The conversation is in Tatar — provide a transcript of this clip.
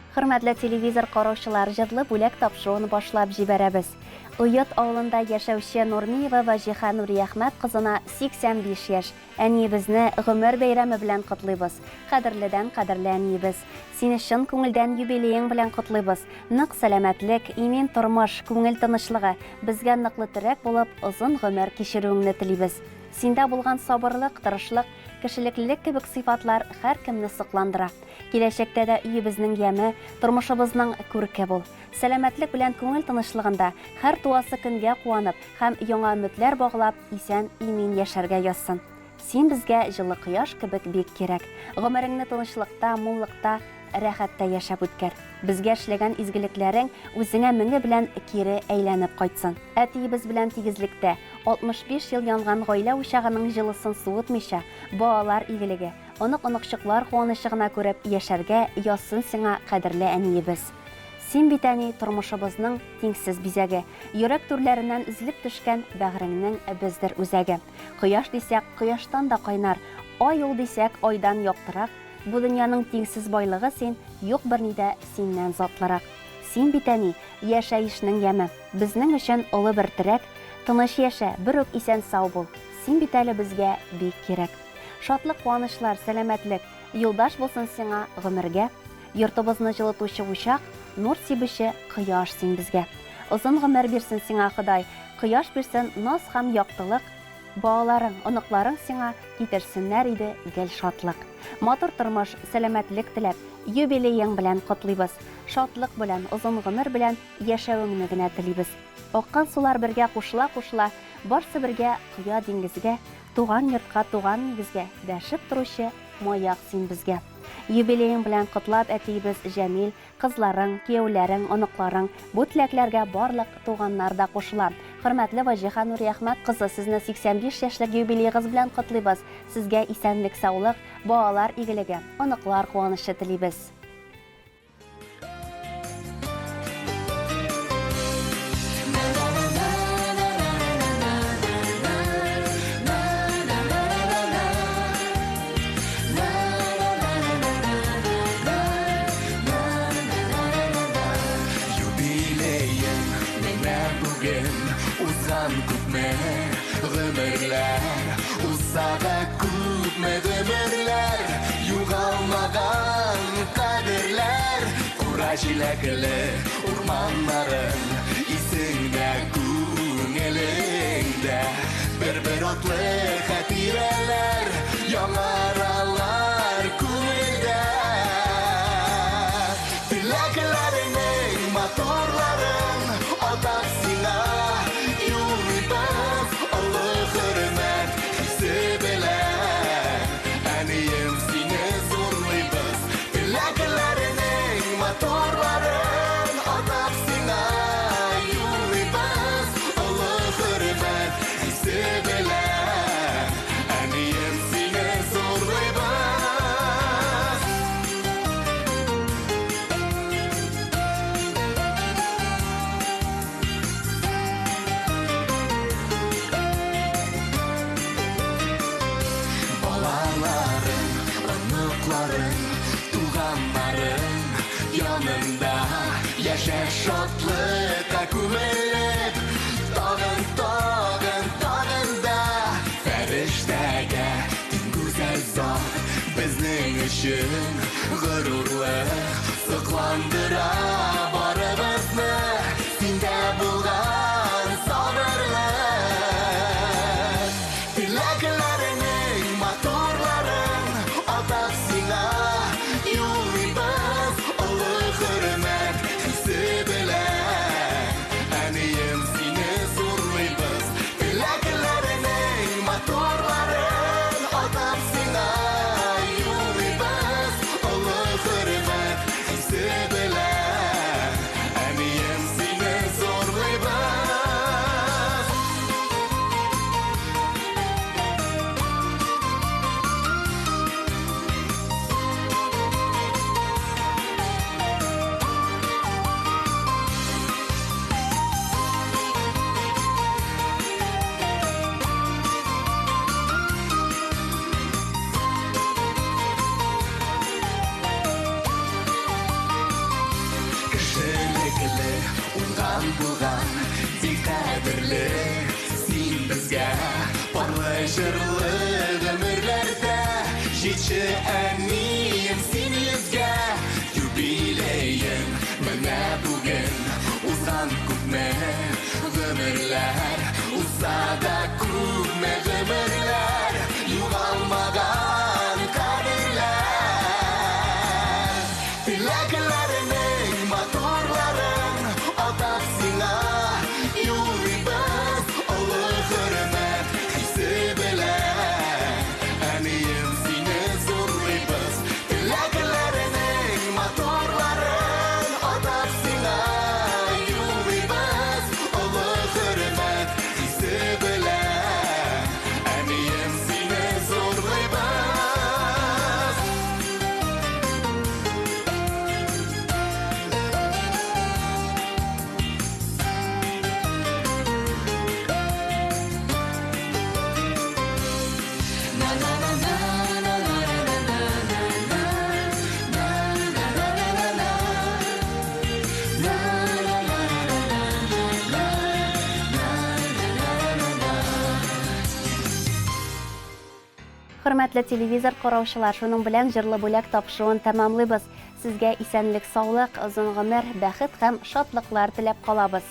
Хөрмәтле телевизор караучылар, җырлы бүләк тапшыруын башлап җибәрәбез. Оет авылында яшәүче Нурмиева Ваҗиха Нуриәхмәт кызына 85 яшь. Әниебезне гомер бәйрәме белән котлыйбыз. Кадерледән кадерле әниебез. Сине чын күңелдән юбилеең белән котлыйбыз. Нык сәламәтлек, имин тормыш, күңел тынычлыгы, безгә ныклы терәк булып, озын гомер кичерүеңне телибез. Синдә булган сабырлык, тырышлык, кешелеклелек кебек сыйфатлар һәркемне сокландыра. Киләчәктә дә өебезнең яме, тормышыбызның күрке бул. Сәламәтлек белән күңел тынычлыгында, һәр туасы көнгә куанып һәм яңа өметләр баглап, исән-имин яшәргә язсын. Син безгә җылы кояш кебек бик кирәк. Гомереңне тынычлыкта, муллыкта, рәхәттә яшәп үткәр. Безгә эшләгән изгелекләрең үзеңә меңе белән кире әйләнеп кайтсын. Әтиебез белән тигезлектә, 65 ел янган гаилә учагының җылысын суытмыйча, балалар игелеге, Онык-оныкчыклар куанычы гына күреп яшәргә язсын сиңа, кадерле әниебез. Син бит, әни, тормышыбызның тиңсез бизәге, йөрәк түрләреннән өзелеп төшкән бәгыреңнең бездер үзәге. Кояш дисәк, кояштан да кайнар, ай ул дисәк, айдан яктырак, бу дөньяның тиңсез байлыгы син, юк берни дә синнән затлырак. Син бит, әни, яшәешнең яме, безнең өчен олы бер терәк, тыныч яшә, берүк исән-сау бул, син бит әле безгә бик кирәк. Шатлык-куанычлар, сәламәтлек, Юлдаш булсын сиңа гомергә. Йортыбызны җылытучы учак, Нур сибүче кояш син безгә. Озын гомер бирсен сиңа Ходай, Кояш бирсен наз һәм яктылык, Балаларың, оныкларың сиңа Китерсеннәр иде гел шатлык. Матур тормыш, сәламәтлек теләп, Юбилеең белән котлыйбыз. Шатлык белән, озын гомер белән Яшәвеңне генә телибез. Аккан сулар бергә кушыла-кушыла, Барсы бергә коя диңгезгә, Туган йортка, туган нигезгә Дәшеп торучы маяк син безгә. Юбилеең белән котлап әтиебез Җәмил, кызларың, кияүләрең, оныкларың, бу теләкләргә барлык туганнар да кушыла. Хөрмәтле Ваҗиһа Нуриәхмәт кызы, сезне 85 яшьлек юбилеегыз белән котлыйбыз! Сезгә исәнлек-саулык, балалар игелеге, оныклар куанычы телибез. Юбилеем менә бүген узган күпме гомерләр узса да күпме гомерләр югалмаган кадерләр кура җиләкле урманнарың исеңдә күңелеңдә бер-бер атлы хатирәләр яңаралар күңелдә теләкләреңнең матурларын атап сиңа юллыйбыз олы хөрмәт хисе белән әнием сине зурлыйбыз теләкләреңнең матурларын атап сиңа юллыйбыз олы хөрмәт хисе белән әнием сине зурлыйбыз. Балаларың, оныкларың, туганнарың янында яшә шатлыкка күмелеп, тагын, тагын, тагын да фәрештәгә тиң гүзәл зат безнең өчен горурлык сокландыра барыбызны синдә булган сабырлык теләкләреңнең матурларын атап сиңа юллыйбыз олы хөрмәт хисе белән әнием сине зурлыйбыз теләкләреңнең матурларын атап сиңа юллыйбыз олы хөрмәт хисе белән әнием сине зурлыйбыз. булган, бик кадерле син безгә. Парлы җырлы гомерләрдә җитче әнием син йөзгә. Юбилеең менә бүген узган күпме гомерләр, узса да күпме гомерләр, югалмаган кадерләр. Теләкләренең матурларын атап сиңа юллыйбыз олы хөрмәт хисе белән. Әнием, сине зурлыйбыз. Теләкләренең матурларын атап сиңа юллыйбыз олы хөрмәт хисе белән. Әнием, сине зурлыйбыз. Хөрмәтле телевизор караучылар, шуның белән Җырлы бүләк тапшыруын тәмамлыйбыз. Сезгә исәнлек, саулык, озын гомер, бәхет һәм шатлыклар теләп калабыз.